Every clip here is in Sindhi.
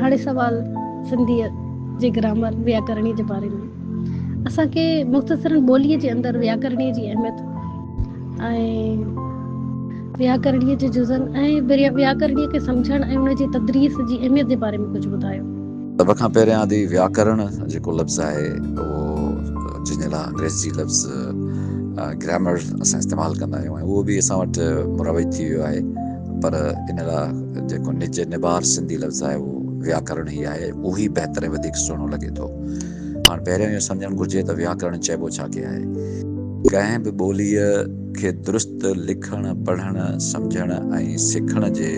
هاڻي سوال سنڌيء جي گرامر، وياڪرڻي، جي باري ۾. اسان کي مختصراً ٻوليء جي اندر وياڪرڻيء جي اهميت ۽ وياڪرڻيء جي جزن ۽ وياڪرڻيء کي سمجهڻ ۽ ان جي تدريس جي اهميت جي باري ۾ ڪجهه ٻڌايو. سڀ کان پهريان ادي وياڪرڻ جيڪو لفظ آهي اهو جنهن جي لاء انگريزي لفظ گرامر اسان استعمال ڪندا آهيون ۽ اهو به اسان وٽ مروج ٿي ويو آهي پر ان لاء جيڪو نج نبار سنڌي لفظ آهي اهو وياڪرڻ ئي آهي اهو ئي بهتر ۽ وڌيڪ سهڻو لڳي ٿو. هاڻ پهريان اهو سمجهڻ گهرجي ته وياڪرڻ چئبو ڇا کي آهي؟ ڪنهن به ٻوليء کي درست لکڻ، پڙهڻ، سمجهڻ ۽ سکڻ جي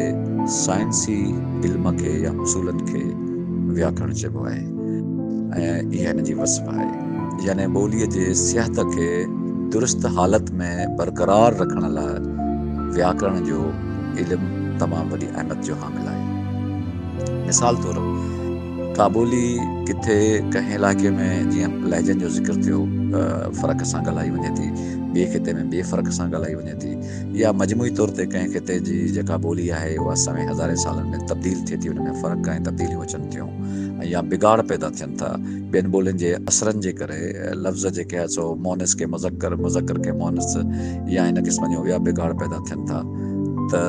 سائنسي علم کي يا اصولن کي وياڪرڻ چئبو آهي ۽ اها هن جي وصف آهي. يعني ٻوليء جي صحت کي درست حالت ۾ برقرار رکڻ لاء وياڪرڻ جو علم تمام وڏي اهميت جو حامل آهي. مثال طور ڪا ٻولي ڪٿي ڪنهن علائقي ۾ جيئن لهجن جو ذڪر ٿيو فرق سان ڳالهائي وڃي ٿي ٻئي خطي ۾ ٻئي فرق سان ڳالهائي وڃي ٿي يا مجموعي طور تي ڪنهن خطي جي جيڪا ٻولي آهي اها سوين هزارين سالن ۾ تبديل ٿئي ٿي ان ۾ فرق ۽ تبديليون اچن ٿيون يا بگاڙ پيدا ٿين ٿا ٻين ٻولين جي اثرن جي ڪري لفظ جيڪي آهي سو مونث کي مذڪر مذڪر کي مونث يا ان قسم جون ٻيا بگاڙ پيدا ٿين ٿا ته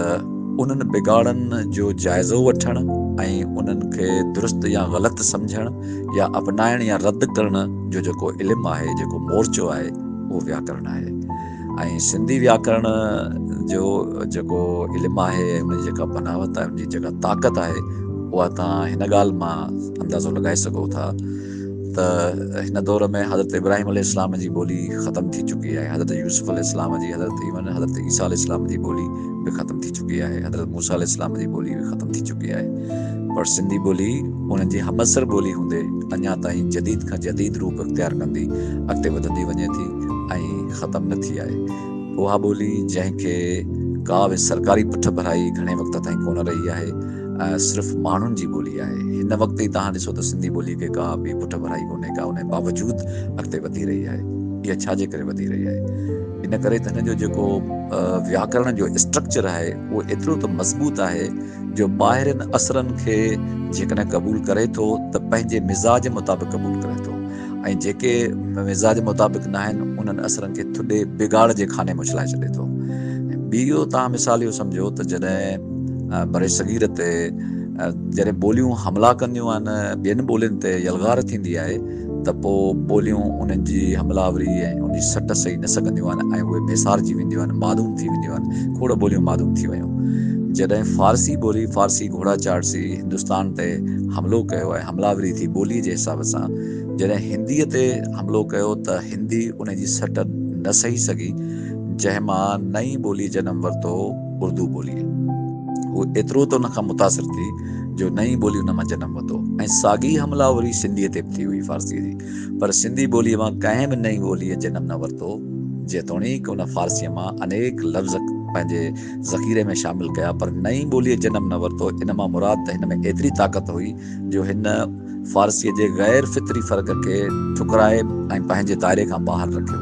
انهن بگاڙن جو جائزو وٺڻ ۽ انهن کي درست يا غلط سمجهڻ يا اپنائڻ يا رد ڪرڻ جو جيڪو علم آهي، جيڪو مورچو آهي، اهو وياڪرڻ آهي ۽ سنڌي وياڪرڻ جو جيڪو علم آهي ۽ ان جي جيڪا بناوت آهي، ان جي جيڪا طاقت آهي، اها توهان هن ڳالهه مان اندازو لڳائي سگهو ٿا ته هن دور ۾ حضرت ابراهيم عليه السلام جي ٻولي ختم ٿي چڪي آهي، حضرت يوسف عليه السلام جي، حضرت ايون حضرت عيسيٰ عليه السلام جي ٻولي به ختم ٿي چڪي آهي، حضرت موسيٰ عليه السلام جي ٻولي به ختم ٿي چڪي آهي، پر سنڌي ٻولي انهن جي همعصر ٻولي هوندي اڃا تائين جديد کان جديد روپ اختيار ڪندي اڳتي وڌندي وڃي ٿي ۽ ختم نه ٿي آهي. اها ٻولي جنهن کي ڪا به سرڪاري پٺڀرائي گهڻي وقت تائين ڪونه رهي آهي ۽ صرف ماڻهن جي ٻولي آهي. هن وقت ئي توهان ڏسو ته سنڌي ٻولي کي ڪا به پٺڀرائي ڪونهي ڪا ان باوجود اڳتي وڌي رهي آهي. اها ڇا جي ڪري وڌي رهي آهي؟ ان ڪري ته هن جو جيڪو وياڪرڻ جو اسٽرڪچر آهي اهو ايترو ته مضبوط آهي جو ٻاهرين اثرن کي جيڪڏهن قبول ڪري ٿو ته پنهنجي مزاج مطابق قبول ڪري ٿو ۽ جيڪي مزاج مطابق ناهن انهن اثرن کي ٿڏي بگاڙ جي خاني ۾ اڇلائي ڇڏي ٿو. ٻيو توهان مثال اهو سمجهو ته جڏهن برصغير تي جڏهن ٻوليون حملا ڪنديون آهن ٻين ٻولين تي يلغار ٿيندي آهي ته پوء ٻوليون انهن جي حمله آوري ۽ ان جي سٽ سهي نه سگهنديون آهن ۽ اهي ميسارجي وينديون آهن، معدوم ٿي وينديون آهن. کوڙ ٻوليون معدوم ٿي ويون. جڏهن فارسي ٻولي، فارسي گهوڙا چاڙسي، هندستان تي حملو ڪيو ۽ حمله آوري ٿي ٻوليء جي حساب سان جڏهن هنديء تي حملو ڪيو ته هندي ان جي سٽ نه سهي سگهي، جنهن مان نئين ٻوليء جنم ورتو، اردو ٻوليء. هوء ايترو ته ان کان متاثر ٿي جو نئين ٻولي ان مان جنم ورتو ۽ ساڳي حمله آوري سنڌيء تي به ٿي هئي فارسيء جي پر سنڌي ٻوليء مان ڪنهن به نئين ٻوليء جنم نه ورتو جيتوڻيڪ ان فارسيء مان انيڪ لفظ پنهنجي ذخيري ۾ شامل ڪيا پر نئين ٻوليء جنم نه ورتو ان مان مراد ته هن ۾ ايتري طاقت هئي جو هن فارسيء جي غير فطري فرق کي ٺڪرائي ۽ پنهنجي دائري کان ٻاهر رکيو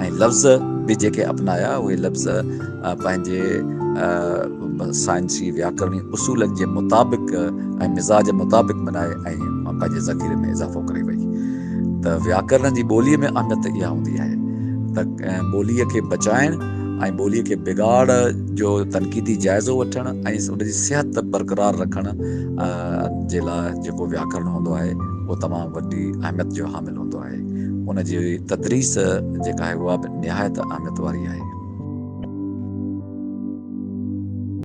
۽ لفظ به جيڪي اپنايا اهي لفظ پنهنجي سائنسي وياڪرڻي اصولن جي مطابق ۽ مزاج مطابق بنائي ۽ پنهنجي ذخيري ۾ اضافو ڪري وئي ته وياڪرڻ جي ٻوليء ۾ اهميت اها هوندي آهي ته ٻوليء کي بچائڻ ۽ ٻوليء کي بگاڙ جو تنقيدي جائزو وٺڻ ۽ ان جي صحت برقرار رکڻ جي لاء جيڪو وياڪرڻ هوندو آهي اهو تمام وڏي اهميت جو حامل هوندو آهي. ان جي تدريس جيڪا آهي اها به نهايت اهميت واري آهي.